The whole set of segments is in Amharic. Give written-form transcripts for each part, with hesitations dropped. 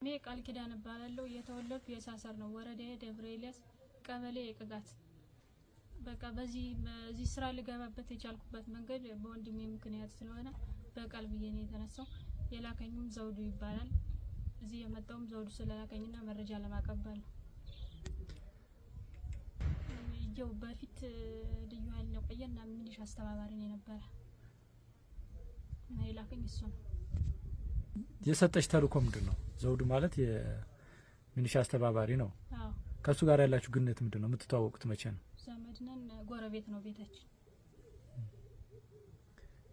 እኔ ቃል ኪዳን እባላለሁ። የተወለድኩ የሳሰር ነው፣ ወረዳዬ ደብረ ኤልያስ፣ ቀበሌ የቅጋት። በቃ በዚህ ስራ ልገባበት የቻልኩበት መንገድ በወንድሜ ምክንያት ስለሆነ በቃል ብዬ ነው የተነሳው። የላከኝም ዘውዱ ይባላል። እዚህ የመጣውም ዘውዱ ስለላከኝና መረጃ ለማቀበል ነው። ይኸው በፊት ልዩ ኃይል ነው ቆየና ሚሊሻ አስተባባሪ ነው የነበረ እና የላከኝ እሱ ነው። የሰጠሽ ተልእኮ ምንድን ነው? ዘውዱ ማለት የሚሊሻ አስተባባሪ ነው። አዎ። ከእሱ ጋር ያላችሁ ግንኙነት ምንድን ነው? የምትተዋወቁት መቼ ነው? ዘመድ ነን፣ ጎረቤት ነው ቤታችን።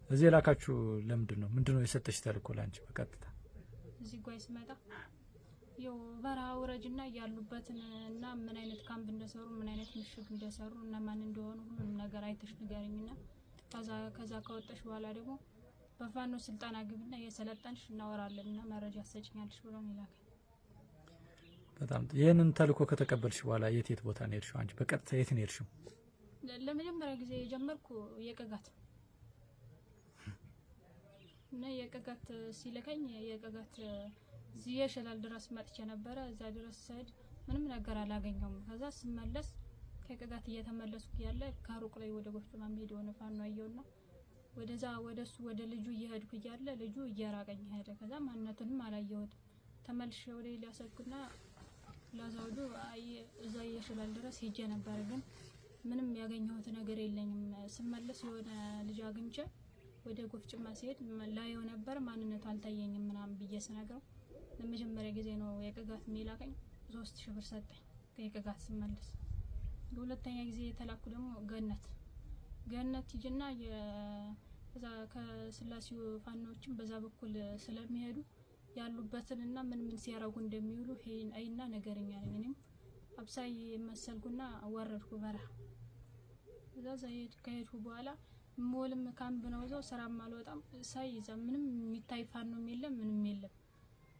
እዚህ የላካችሁ ለምንድን ነው? ምንድን ነው የሰጠሽ ተልእኮ ላንቺ በቀጥታ? እዚህ ጓይ ስመጣ ያው በረሃ ውረጅና ያሉበትን እና ምን አይነት ካምፕ እንደሰሩ፣ ምን አይነት ምሽግ እንደሰሩ እና ማን እንደሆኑ ሁሉንም ነገር አይተሽ ንገረኝና ከዛ ከወጣሽ በኋላ ደግሞ በፋኖ ስልጠና ግቢና እየሰለጠንሽ እናወራለን እና መረጃ ትሰጭኛለሽ ብሎ ነው የላከኝ። በጣም ይህንን ተልእኮ ከተቀበልሽ በኋላ የት የት ቦታ ነው የሄድሽው? አንቺ በቀጥታ የት ነው የሄድሽው? ለመጀመሪያ ጊዜ የጀመርኩ የቅጋት እና የቅጋት ሲልከኝ የቅጋት እዚህ የሸላል ድረስ መጥቼ ነበረ። እዛ ድረስ ስሄድ ምንም ነገር አላገኘውም። ከዛ ስመለስ ከቅጋት እየተመለስኩ ያለ ከሩቅ ላይ ወደ ጎፍጭማ መሄድ የሆነ ፋኖ አየውና ወደዛ ወደሱ ወደ ልጁ እየሄድኩ እያለ ልጁ እየራቀኝ ሄደ። ከዛ ማንነቱንም አላየሁትም። ተመልሼ ወደ ኤልያስ ሄድኩና ለዘውዱ እዛ የሸላል ድረስ ሄጄ ነበረ፣ ግን ምንም ያገኘሁት ነገር የለኝም። ስመለስ የሆነ ልጅ አግኝቼ ወደ ጎፍጭማ ሲሄድ ላየው ነበር፣ ማንነቱ አልታየኝም ምናምን ብዬ ስነግረው ለመጀመሪያ ጊዜ ነው የቅጋት የሚላከኝ 3000 ብር ሰጠኝ። ከየቅጋት ስመለስ ለሁለተኛ ጊዜ የተላኩ ደግሞ ገነት ገነት ሂጂና ከዛ ከስላሴው ፋኖዎችም በዛ በኩል ስለሚሄዱ ያሉበትንና ምን ምን ሲያረጉ እንደሚውሉ ሄይን አይና ነገረኛ ነኝ። እኔም አብሳይ መሰልኩና ወረድኩ በረሃ። እዛ ከሄድኩ በኋላ ሞልም ካምፕ ነው እዛው ስራም አልወጣም። ሳይ እዛ ምንም የሚታይ ፋኖም የለም ምንም የለም።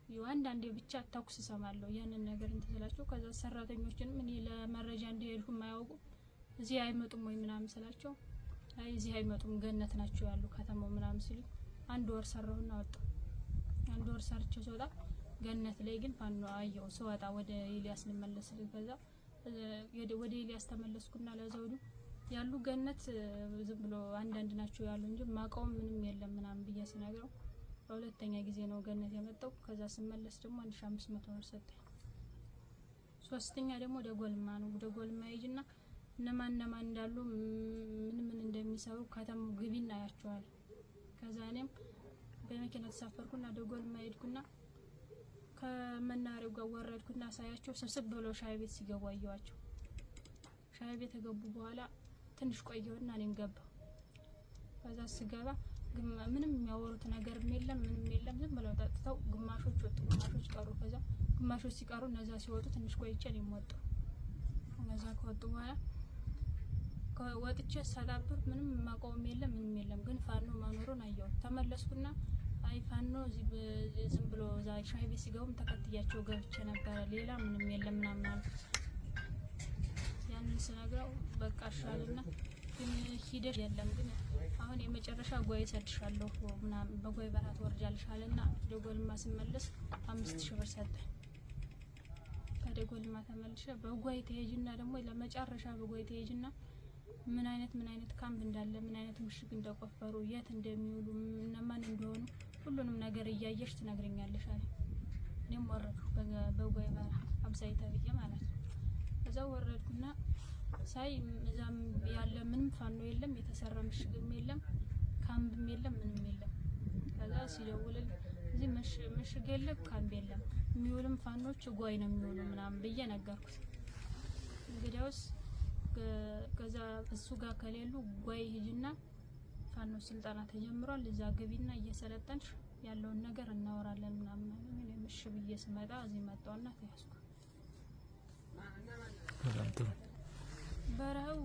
ይኸው አንዳንዴ ብቻ ተኩስ እሰማለሁ። ያንን ነገር እንትን ስላቸው ከዛ ሰራተኞችንም እኔ ለመረጃ እንደሄድኩ የማያውቁ እዚህ አይመጡም ወይ ምናምን ስላቸው አይ እዚህ አይመጡም ገነት ናቸው ያሉ ከተማው ምናምን ሲሉ አንድ ወር ሰራሁና ወጣሁ። አንድ ወር ሰርቼ ስወጣ ገነት ላይ ግን ፋኖ አየሁ። ስወጣ ወደ ኤልያስ ልመለስ ከዛ ወደ ኤልያስ ተመለስኩና ለዘውዱ ያሉ ገነት ዝም ብሎ አንዳንድ ናቸው ያሉ እንጂ ማቀውም ምንም የለም ምናምን ብዬ ስነግረው በሁለተኛ ጊዜ ነው ገነት የመጣው። ከዛ ስመለስ ደግሞ 1500 ብር ሰጠኝ። ሶስተኛ ደግሞ ደጎልማ ነው። ደጎልማ ሂጂና እነማን እነማን እንዳሉ ምን ምን እንደሚሰሩ ከተማው ግቢና አያቸዋለሁ። ከዛ እኔም በመኪና ተሳፈርኩና ደጎልማ ሄድኩና ከመናሪያው ጋር ወረድኩና ሳያቸው ስብስብ ብለው ሻይ ቤት ሲገቡ አየኋቸው። ሻይ ቤት ከገቡ በኋላ ትንሽ ቆየሁና እኔም ገባሁ። ከዛ ስገባ ምንም የሚያወሩት ነገርም የለም ምንም የለም። ዝም ብለው ጠጥተው ግማሾች ወጡ፣ ግማሾች ቀሩ። ከዛ ግማሾች ሲቀሩ እነዛ ሲወጡ ትንሽ ቆይቼ እኔም ወጣሁ። እነዛ ከወጡ በኋላ ወጥቼ ሳጣብር ምንም ማቆም የለም ምንም የለም፣ ግን ፋኖ መኖሩን አየሁ። ተመለስኩና አይ ፋኖ እዚህ ዝም ብሎ እዛ ሻይ ቤት ሲገቡም ተከትያቸው ገብቼ ነበረ፣ ሌላ ምንም የለም ምናምን አልኩት። ያንን ስነግረው በቃ እሻልና ግን ሂደሽ የለም ግን አሁን የመጨረሻ ጓይ እሰድሻለሁ ምናምን በጓይ በረሃ ትወርጃለሽ አለና ደጎልማ ስመለስ 5000 ብር ሰጠኝ። ከደጎልማ ተመልሼ በጓይ ትሄጂና ደግሞ ለመጨረሻ በጓይ ትሄጂና ምን አይነት ምን አይነት ካምፕ እንዳለ፣ ምን አይነት ምሽግ እንደቆፈሩ፣ የት እንደሚውሉ፣ እነማን እንደሆኑ ሁሉንም ነገር እያየሽ ትነግረኛለሽ አለ። እኔም ወረድኩ በጓይ በረሃ አብሳይ ተብዬ ማለት ነው። ከዛ ወረድኩና ሳይ እዛም ያለ ምንም ፋኖ የለም፣ የተሰራ ምሽግም የለም፣ ካምፕም የለም፣ ምንም የለም። ከዛ ሲደውልልኝ እዚህ ምሽግ የለም፣ ካምፕ የለም፣ የሚውልም ፋኖች ጓይ ነው የሚውሉ ምናምን ብዬ ነገርኩት። እንግዲያውስ ከዛ እሱ ጋር ከሌሉ ጓይ ሂጂና ፋኖ ስልጠና ተጀምሯል፣ እዛ ግቢና እየሰለጠንሽ ያለውን ነገር እናወራለን ምናምን አለኝ። እኔም እሺ ብዬ ስመጣ እዚህ መጣሁና ተያዝኩ። በጣም ጥሩ። በረሃው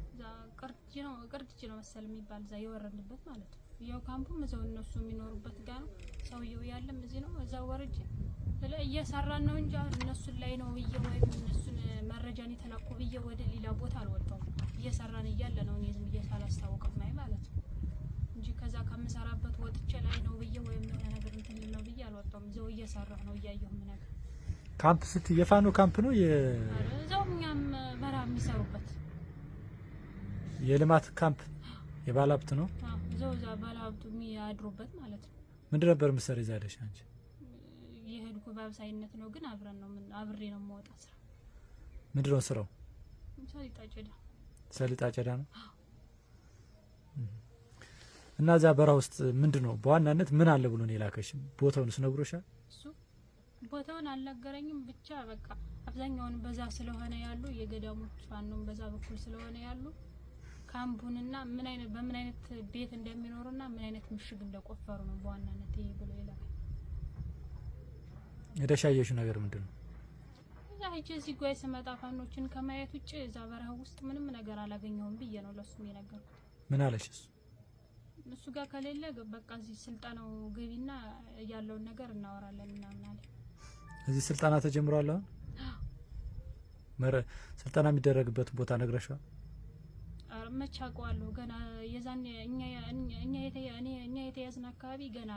እዛ ቅርጅ ነው ቅርጅ ነው መሰል የሚባል እዛ የወረድንበት ማለት ነው። ያው ካምፑም እዛው እነሱ የሚኖሩበት ጋር ነው። ሰውየው ያለም እዚህ ነው። እዛ ወርጄ እየሰራን ነው እንጂ አሁን እነሱን ላይ ነው ብዬ ወይም እነሱን መረጃን የተላኩ ብዬ ወደ ሌላ ቦታ አልወጣሁም። እየሰራን እያለ ነው እኔ ዝም ብዬ ሳላስታውቅ ማይ ማለት ነው እንጂ እንጂ ከዛ ከምሰራበት ወጥቼ ላይ ነው ብዬ ወይም የሆነ ነገር እንትን ልል ነው ብዬ አልወጣሁም። እዛው እየሰራሁ ነው እያየሁ ነገር። ካምፕ ስትይ የፋኖ ካምፕ ነው? እዛው እኛም በረሃ የሚሰሩበት የልማት ካምፕ የባለሀብት ነው? አዎ፣ እዛው እዛ ባለሀብቱ የሚያድሩበት ማለት ነው። ምንድን ነበር የምትሰሪው እዛ ሄደሽ አንቺ? የሄድኩ በአብሳይነት ነው፣ ግን አብረን ነው አብሬ ነው የምወጣ ስራ። ምንድን ነው ስራው? ሰሊጥ አጨዳ። ሰሊጥ አጨዳ ነው። እና እዛ በረሃ ውስጥ ምንድን ነው በዋናነት ምን አለ ብሎ ነው የላከሽ? ቦታውንስ ነግሮሻል? እሱ ቦታውን አልነገረኝም። ብቻ በቃ አብዛኛውን በዛ ስለሆነ ያሉ የገዳሞች ፋኖም በዛ በኩል ስለሆነ ያሉ ካምፑንና ምን አይነት በምን አይነት ቤት እንደሚኖሩና ምን አይነት ምሽግ እንደቆፈሩ ነው በዋናነት ይሄ ብሎ ይላል። ሄደሽ ያየሽው ነገር ምንድን ነው? እዛ ሄጄ እዚህ ጓይ ስመጣ ፋኖችን ከማየት ውጭ እዛ በረሃ ውስጥ ምንም ነገር አላገኘሁም ብዬ ነው ለሱም የነገርኩት። ምን አለሽ እሱ? እሱ ጋር ከሌለ በቃ እዚህ ስልጠናው ግቢና ያለውን ነገር እናወራለን ምናምን አለ። እዚህ ስልጠና ተጀምሯል አሁን? ስልጠና የሚደረግበት ቦታ ነግረሽዋል? መቼ አውቀዋለሁ ገና የዛን እኛ የተያዝን አካባቢ ገና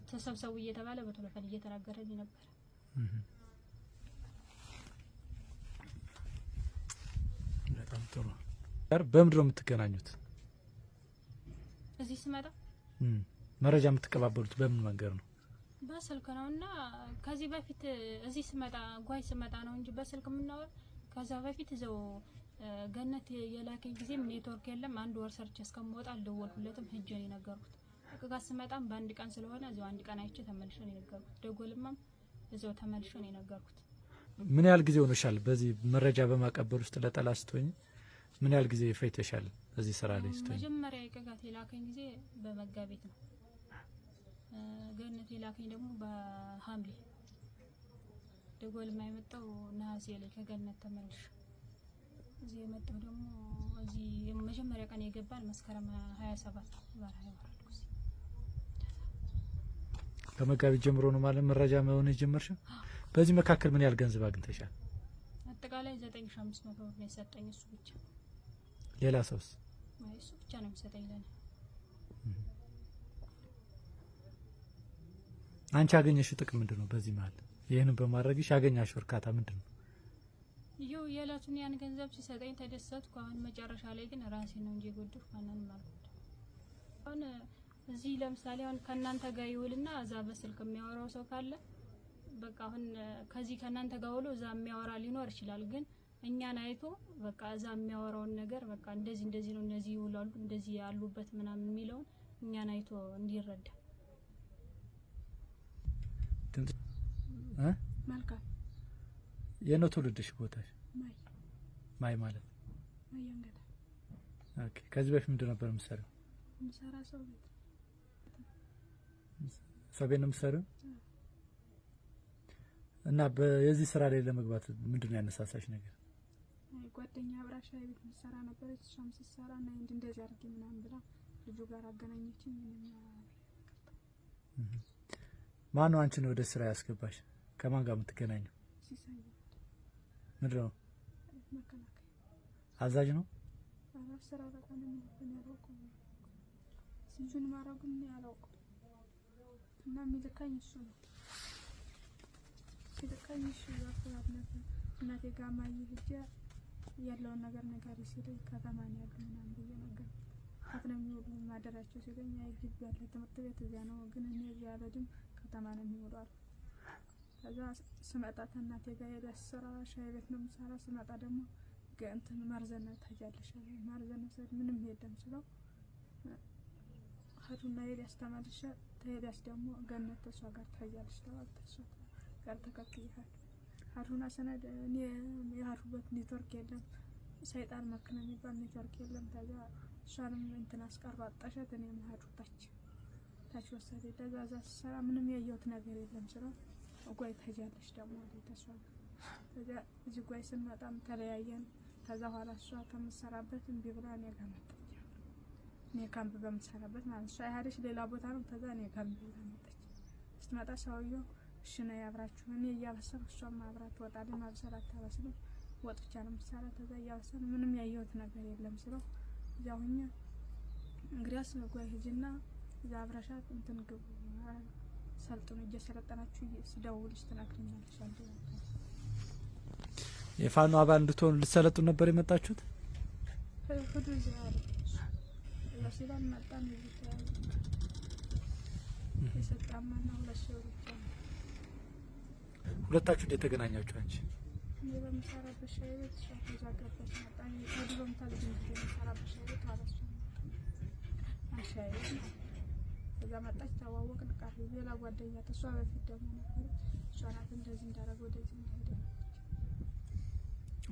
ተሰብሰቡ እየተባለ በቴሌፎን እየተናገረኝ ነበር። በጣም ጥሩ። በምንድን ነው የምትገናኙት? እዚህ ስመጣ መረጃ የምትቀባበሉት በምን መንገድ ነው? በስልክ ነው። እና ከዚህ በፊት እዚህ ስመጣ ጓይ ስመጣ ነው እንጂ በስልክ የምናወራ። ከዛ በፊት እዛው ገነት የላከኝ ጊዜም ኔትወርክ የለም። አንድ ወር ሰርቼ እስከምወጣ አልደወልኩለትም። ሄጄ ነው የነገርኩት። ጋር ስመጣም በአንድ ቀን ስለሆነ እዛው አንድ ቀን አይቼ ተመልሼ ነው የነገርኩት። ደጎልማም እዛው ተመልሼ ነው የነገርኩት። ምን ያህል ጊዜ ሆኖሻል በዚህ መረጃ በማቀበል ውስጥ ለጠላት ስትሆኝ? ምን ያህል ጊዜ ፈጅተሻል በዚህ ስራ ላይ ስትሆኝ? መጀመሪያ የቅጋት የላከኝ ጊዜ በመጋቢት ነው። ገነት የላከኝ ደግሞ በሐምሌ። ደጎልማ የመጣው ነሐሴ ላይ ከገነት ተመልሼ እዚህ የመጣው ደግሞ እዚህ የመጀመሪያ ቀን የገባን መስከረም 27 በረሃ የወረድኩት። ከመጋቢት ጀምሮ ነው ማለት መረጃ መሆን የጀመርሽው? በዚህ መካከል ምን ያህል ገንዘብ አግኝተሻል? አጠቃላይ 9500 ብር ነው የሰጠኝ እሱ ብቻ። ሌላ ሰውስ? እሱ ብቻ ነው የሚሰጠኝ ለኔ። አንቺ ያገኘሽው ጥቅም ምንድን ነው? በዚህ መሀል ይህንን በማድረግሽ ያገኛሽው እርካታ ምንድን ነው? ይኸው የዕለቱን ያን ገንዘብ ሲሰጠኝ ተደሰትኩ። አሁን መጨረሻ ላይ ግን ራሴን ነው እንጂ የጎዳሁ ማንንም አልጎዳሁም። አሁን እዚህ ለምሳሌ አሁን ከእናንተ ጋር ይውልና እዛ በስልክ የሚያወራው ሰው ካለ በቃ አሁን ከዚህ ከእናንተ ጋር ውሎ እዛ የሚያወራ ሊኖር ይችላል። ግን እኛን አይቶ በቃ እዛ የሚያወራውን ነገር በቃ እንደዚህ እንደዚህ ነው እንደዚህ ይውላሉ እንደዚህ ያሉበት ምናምን የሚለውን እኛን አይቶ እንዲረዳ። መልካም የነው ትውልድሽ ቦታሽ? ማይ ማይ ማለት ማይ አንገታ። Okay። ከዚህ በፊት ምንድን ነበር የምትሰሪው? የምሰራ ሰው ቤት። ሰው ቤት ነው የምትሰሪው? እና የዚህ ስራ ላይ ለመግባት ምንድን ነው ያነሳሳሽ ነገር? ጓደኛ አብራ ሻይ ቤት የምትሰራ ነበረች። እሷም ስትሰራ እና እንደዚህ አድርጌ ምናምን ብላ ልጁ ጋር አገናኘችኝ። ማነው አንቺን ወደ ስራ ያስገባሽ? ከማን ጋር የምትገናኘው? ሲሳይ። ምንድን ነው? መከላከያ አዛዥ ነው? አስር አለቃ ነው የሚልብን ያላውቀው ልጁን ማድረጉን ያላውቀው እና የሚልካኝ እሱ ነው። ሲልካኝ እሱ አካባቢ ነበር። እናቴ ጋር ማየ ሂጄ ያለውን ነገር ንገሪ ሲለኝ ከተማ ነው ያለው ምናምን ብዬ ነገርኩት። የት ነው የሚውሉ ማደሪያቸው ሲለኝ አይ ግቢ ያለ ትምህርት ቤት እዚያ ነው፣ ግን እኔ እዚያ አልሄድም ከተማ ነው የሚውሉ አልኩት። ከዛ ስመጣ ከእናቴ ጋር ሄዳ ስራ ሻይ ቤት ነው የምሰራ። ስመጣ ደግሞ እንትን ማርዘነ ታያለሽ አለኝ። ማርዘነ ስሄድ ምንም የለም ስለው ሀዱና ኤልያስ ተመልሼ ተኤልያስ ደግሞ ገነት ተሷ ጋር ታያለሽ ተባልኩ። ተሷ ጋር ተከትዬ ሀዱና ሰነድ እኔ የሀዱበት ኔትወርክ የለም፣ ሰይጣን መክነ የሚባል ኔትወርክ የለም። ከዛ እሷንም እንትን አስቀሩ አጣሻት። እኔም ሀዱ ታች ታች ወሰደኝ። ከዛ እዛ ስሰራ ምንም ያየሁት ነገር የለም ስለው እጓይ ታያለሽ ደግሞ አለኝ ተሷ ጋር። ከዛ እዚህ ጓይ ስንመጣም ተለያየን። ከዛ ኋላ እሷ ከምትሰራበት እምቢ ብላ እኔ ጋር መጣች። እኔ ካምፕ በምትሰራበት ማለት እሷ የሄደች ሌላ ቦታ ነው። ከዛ እኔ ካምፕ ቦታ መጣች። ስትመጣ ሰውየው እሺ ነይ አብራችሁ፣ እኔ እያበሰልኩ እሷም አብራ ትወጣለች። ማብሰል አታበስልም፣ ወጥ ብቻ ነው የምትሰራ። ከዛ እያበሰል ምንም ያየሁት ነገር የለም ስለው እዚያ ሁኜ እንግዲያስ ጓይ ሂጂና እዛ አብረሻት እንትን ግቡ ሰልጥኑ፣ እየሰለጠናችሁ ስደውልሽ ትነግሪኛለሽ። አንዴ የፋኖ አባል እንድትሆኑ ልትሰለጥኑ ነበር የመጣችሁት? ሁዱ እዛ ያለ እዛ ሲለን መጣን። እዚህ ተያዘ የሰጣማና 2 ሺህ ብር ብቻ ነው። ሁለታችሁ እንዴት ተገናኛችሁ? አንቺ እኔ በምሰራበት ሻይ ቤት እሷ ከዛ ገባች መጣ። ከድሮም ታልጅ ጊዜ የምሰራበት ሻይ ቤት ኋላ እሷ አንድ ሻይ ቤት ነው። ከዛ መጣች፣ ተዋወቅን። ቃል ሌላ ጓደኛ ተሷ በፊት ደግሞ ነበረች። እሷ ናት እንደዚህ እንዳደረገ ወደዚህ እንደሄደ።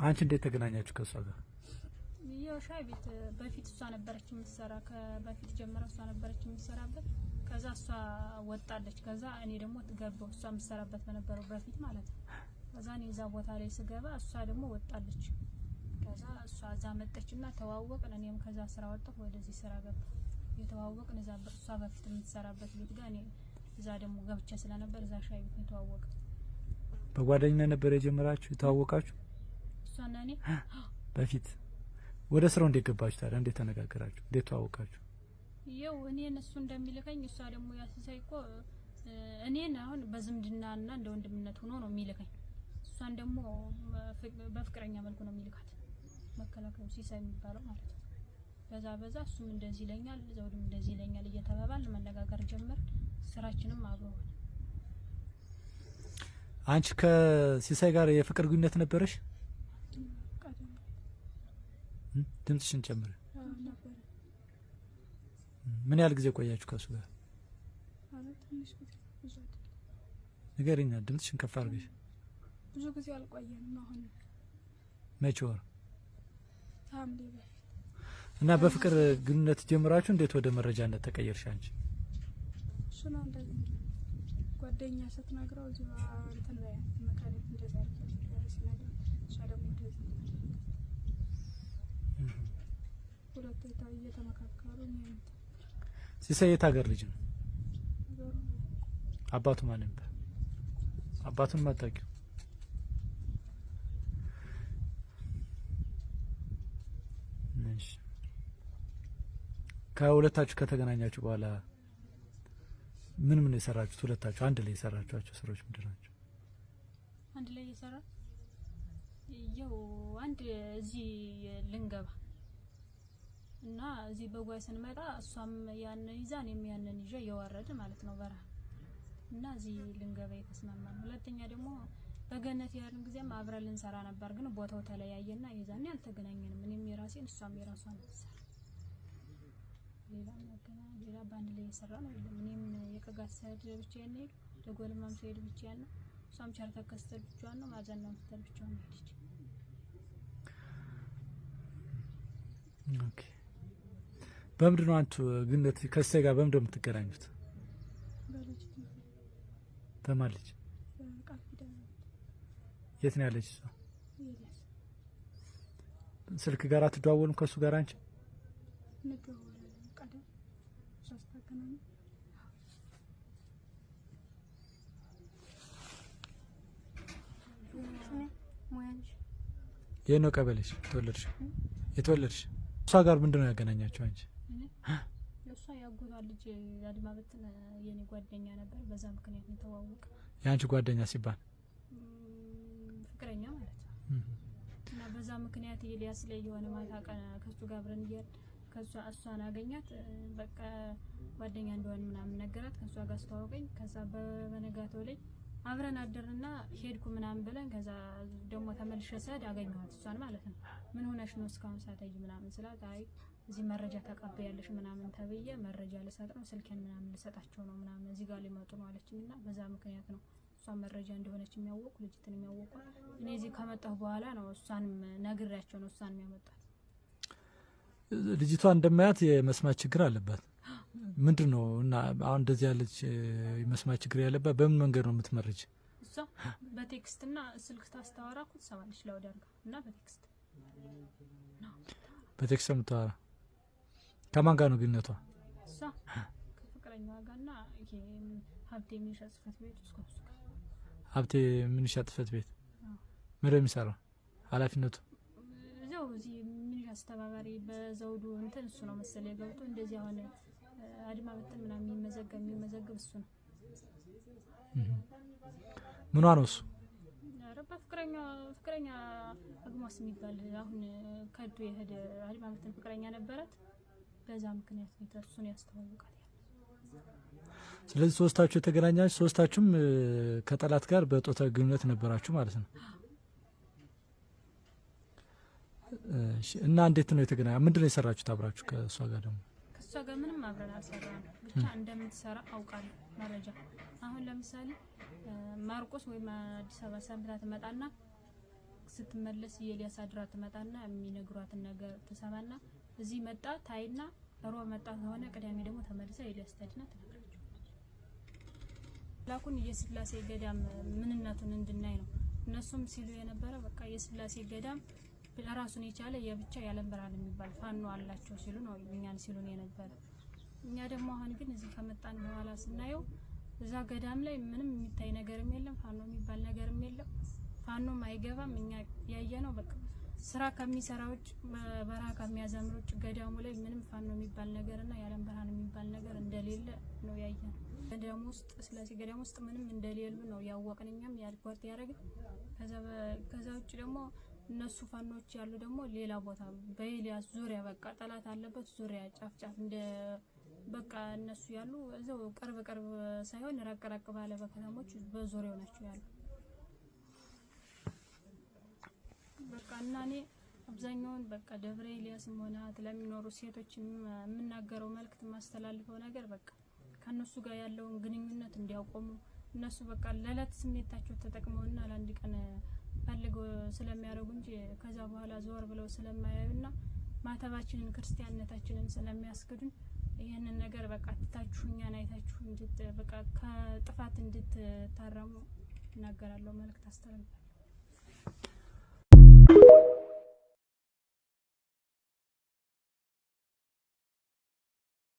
አንቺ እንዴት ተገናኛችሁ ከእሷ ጋር? ያው ሻይ ቤት በፊት እሷ ነበረች የምትሰራ፣ ከበፊት ጀምራ እሷ ነበረች የምትሰራበት። ከዛ እሷ ወጣለች። ከዛ እኔ ደግሞ ገባሁ፣ እሷ የምትሰራበት በነበረው በፊት ማለት ነው። ከዛ እኔ እዛ ቦታ ላይ ስገባ እሷ ደግሞ ወጣለች። ከዛ እሷ እዛ መጣችና ተዋወቅን። እኔም ከዛ ስራ ወጣሁ፣ ወደዚህ ስራ ገባሁ። የተዋወቅን እዛ እሷ በፊት የምትሰራበት ቤት ጋር እኔ እዛ ደግሞ ገብቼ ስለነበር እዛ ሻይ ቤት ነው የተዋወቅን። በጓደኝነት ነበር የጀመራችሁ የተዋወቃችሁ? እሷና እኔ በፊት ወደ ስራው እንዴት ገባችሁ ታዲያ? እንዴት ተነጋገራችሁ? እንዴት ተዋወቃችሁ? ይኸው እኔን እሱ እንደሚልከኝ እሷ ደግሞ ያሲሳይ እኮ እኔን አሁን በዝምድናና እንደ ወንድምነት ሆኖ ነው የሚልከኝ። እሷን ደግሞ በፍቅረኛ መልኩ ነው የሚልካት። መከላከያው ሲሳይ የሚባለው ማለት ነው። በዛ በዛ እሱም እንደዚህ ይለኛል፣ ዘውድም እንደዚህ ይለኛል እየተባባልን መነጋገር ጀመር። ስራችንም አብሮ ሆነ። አንቺ ከሲሳይ ጋር የፍቅር ግንኙነት ነበረሽ? ቀደም ድምፅሽን ጨምሪ። ነበረ። ምን ያህል ጊዜ ቆያችሁ ከእሱ ጋር? ማለት ትንሽ ጊዜ፣ ብዙ አይደለም። ንገሪኛ፣ ድምፅሽን ከፍ አድርገሽ። ብዙ ጊዜ አልቆየንም። አሁን መቼ ወር? ሐምሌ በፊት። እና በፍቅር ግንኙነት ጀምራችሁ እንዴት ወደ መረጃነት ተቀየርሽ አንቺ? እሱ ነው እንደዚህ ጓደኛ ስትነግረው እዚሁ እንትን በያት መካኒክ እንደዛ አድርጊ እያለ ሲነግረው እሷ ደግሞ እንደዚህ ሁለቱ እየተመካከሩ እኔ እንትን ሲሳይ የት ሀገር ልጅ ነው? ነገሩ አባቱ ማን ነበር? አባቱን ማታውቂው? እሺ። ከሁለታችሁ ከተገናኛችሁ በኋላ ምን ምን የሰራችሁት? ሁለታችሁ አንድ ላይ የሰራችኋቸው ስራዎች ምንድን ናቸው? አንድ ላይ እየሰራ ያው አንድ እዚህ ልንገባ እና እዚህ በጓይ ስንመጣ እሷም ያንን ይዛ እኔም ያንን ይዤ እየወረድ ማለት ነው በረሃ እና እዚህ ልንገባ የተስማማን። ሁለተኛ ደግሞ በገነት ያልን ጊዜም አብረን ልንሰራ ነበር፣ ግን ቦታው ተለያየና የዛኔ አልተገናኘንም። እኔም የራሴን እሷም የራሷን ሰራ። ሌላ መገና ሌላ በአንድ ላይ የሰራ ነው የለም። እኔም የቀጋት ስሄድ ብቻዬን ነው የሄድኩ፣ ደጎልማም ስሄድ ብቻዬን ነው። እሷም ቸርተከስ ስትሄድ ብቻዋን ነው፣ ማዘናም ስትሄድ ብቻዋን ነው የሄደች። Okay። በምንድን ነው አንቱ ግንኙነት ከሲሳይ ጋር በምንድን ነው የምትገናኙት? በልጅ በማን ልጅ? በቃል ኪዳን። የት ነው ያለች እሷ? ኤልያስ። ስልክ ጋር አትደዋወሉም ከእሱ ጋር አንቺ? እንደዋወላለን። ቀደም እሷ ስታገናኝ የት ነው ቀበሌሽ የተወለድሽ? የተወለድሽ እሷ ጋር ምንድን ነው ያገናኛቸው አንቺ? እኔ እሷ ያጎቷ ልጅ አድማ በትን የኔ ጓደኛ ነበር። በዛ ምክንያት ነው የተዋወቅ። የአንቺ ጓደኛ ሲባል? ፍቅረኛ ማለት ነው። እና በዛ ምክንያት ኤልያስ ላይ የሆነ ማታ ቀን ከሱ ጋር አብረን እያልን ከሷ እሷን አገኛት። በቃ ጓደኛ እንደሆነ ምናምን ነገራት። ከሷ ጋር አስተዋወቀኝ። ከዛ በነጋታው ላይ አብረን አደርና ሄድኩ ምናምን ብለን ከዛ ደግሞ ተመልሼ ስሄድ አገኘኋት እሷን ማለት ነው። ምን ሆነሽ ነው እስካሁን ሳታይ ምናምን ስላት፣ አይ እዚህ መረጃ ተቀበያለሽ ምናምን ተብዬ መረጃ ልሰጥ ነው፣ ስልኬን ምናምን ልሰጣቸው ነው ምናምን እዚህ ጋር ሊመጡ ነው አለችኝ። እና በዛ ምክንያት ነው እሷ መረጃ እንደሆነች የሚያወቁ ልጅትን የሚያወቁ እኔ እዚህ ከመጣሁ በኋላ ነው። እሷንም ነግሬያቸው ነው እሷንም ያመጣት። ልጅቷ እንደማያት የመስማት ችግር አለባት። ምንድን ነው እና አሁን እንደዚህ ያለች የመስማት ችግር ያለባት በምን መንገድ ነው የምትመርጅ? እሷ በ text ና ስልክ ታስታወራ እኮ ትሰማለች loud አድርጋ እና በ text። በ text ነው የምታወራ። ከማን ጋር ነው ግንኙነቷ? እሷ ከፍቅረኛዋ ጋርና ይሄ ሀብቴ የሚኒሻ ጽሕፈት ቤት ውስጥ ከእሱ ጋር። ሀብቴ ሚኒሻ ጽሕፈት ቤት ምንድን ነው የሚሰራው? ኃላፊነቱ? እዚያው እዚህ ሚኒሻ አስተባባሪ በዘውዱ እንትን እሱ ነው መሰለኝ ገብቶ እንደዚህ አሁን አድማ በትን ምናምን የሚመዘገብ እሱ ነው። ምኗ ነው እሱ? ኧረ በፍቅረኛ ፍቅረኛ አግማስ የሚባል አሁን ከዶ የሄደ አድማ በትን ፍቅረኛ ነበራት። በዛ ምክንያት ነው እሱን ያስተዋውቃል። ስለዚህ ሶስታችሁ የተገናኛችሁ ሶስታችሁም ከጠላት ጋር በጦታ ግንኙነት ነበራችሁ ማለት ነው። እና እንዴት ነው የተገናኛ? ምንድን ነው የሰራችሁት አብራችሁ ከእሷ ጋር ደግሞ? ከእሷ ጋር ምንም አብረን አልሰራንም። ብቻ እንደምትሰራ አውቃለሁ መረጃ። አሁን ለምሳሌ ማርቆስ ወይም አዲስ አበባ ሰንብታ ትመጣና ስትመለስ የኤልያስ አድራ ትመጣና የሚነግሯትን ነገር ትሰማና እዚህ መጣ ታይና ሮብ መጣ ከሆነ ቅዳሜ ደግሞ ተመልሳ ኤልያስ ታድና ትነግራቸዋለች። ላኩን የስላሴ ገዳም ምንነቱን እንድናይ ነው። እነሱም ሲሉ የነበረ በቃ የስላሴ ገዳም ራሱን የቻለ የብቻ የዓለም ብርሃን የሚባል ፋኖ አላቸው ሲሉ ነው እኛን ሲሉን የነበረ። እኛ ደግሞ አሁን ግን እዚህ ከመጣን በኋላ ስናየው እዛ ገዳም ላይ ምንም የሚታይ ነገርም የለም፣ ፋኖ የሚባል ነገርም የለም፣ ፋኖም አይገባም። እኛ ያየነው በቃ ስራ ከሚሰራ ውጭ በረሃ ከሚያዘምር ውጭ ገዳሙ ላይ ምንም ፋኖ የሚባል ነገርና የዓለም ብርሃን የሚባል ነገር እንደሌለ ነው ያየነው። ገዳሙ ውስጥ ስላሴ ገዳም ውስጥ ምንም እንደሌሉ ነው ያወቅን። እኛም ያልኳት ያደረግን። ከዛ ውጭ ደግሞ እነሱ ፋኖች ያሉ ደግሞ ሌላ ቦታ በኤልያስ ዙሪያ በቃ ጠላት አለበት ዙሪያ ጫፍ ጫፍ እንደ በቃ እነሱ ያሉ እዛው ቅርብ ቅርብ ሳይሆን ራቅ ራቅ ባለ በከተሞች በዙሪያው ናቸው ያሉ። በቃ እና እኔ አብዛኛውን በቃ ደብረ ኤልያስም ሆነ ለሚኖሩ ሴቶች የምናገረው መልእክት የማስተላልፈው ነገር በቃ ከእነሱ ጋር ያለውን ግንኙነት እንዲያቆሙ እነሱ በቃ ለዕለት ስሜታቸው ተጠቅመውና ለአንድ ቀን ፈልገው ስለሚያደርጉ እንጂ ከዛ በኋላ ዞር ብለው ስለማያዩና ማተባችንን ክርስቲያንነታችንን ስለሚያስክዱን ይህንን ነገር በቃ ትታችሁ እኛን አይታችሁ በቃ ከጥፋት እንድትታረሙ እናገራለሁ፣ መልእክት አስተላልፋለሁ።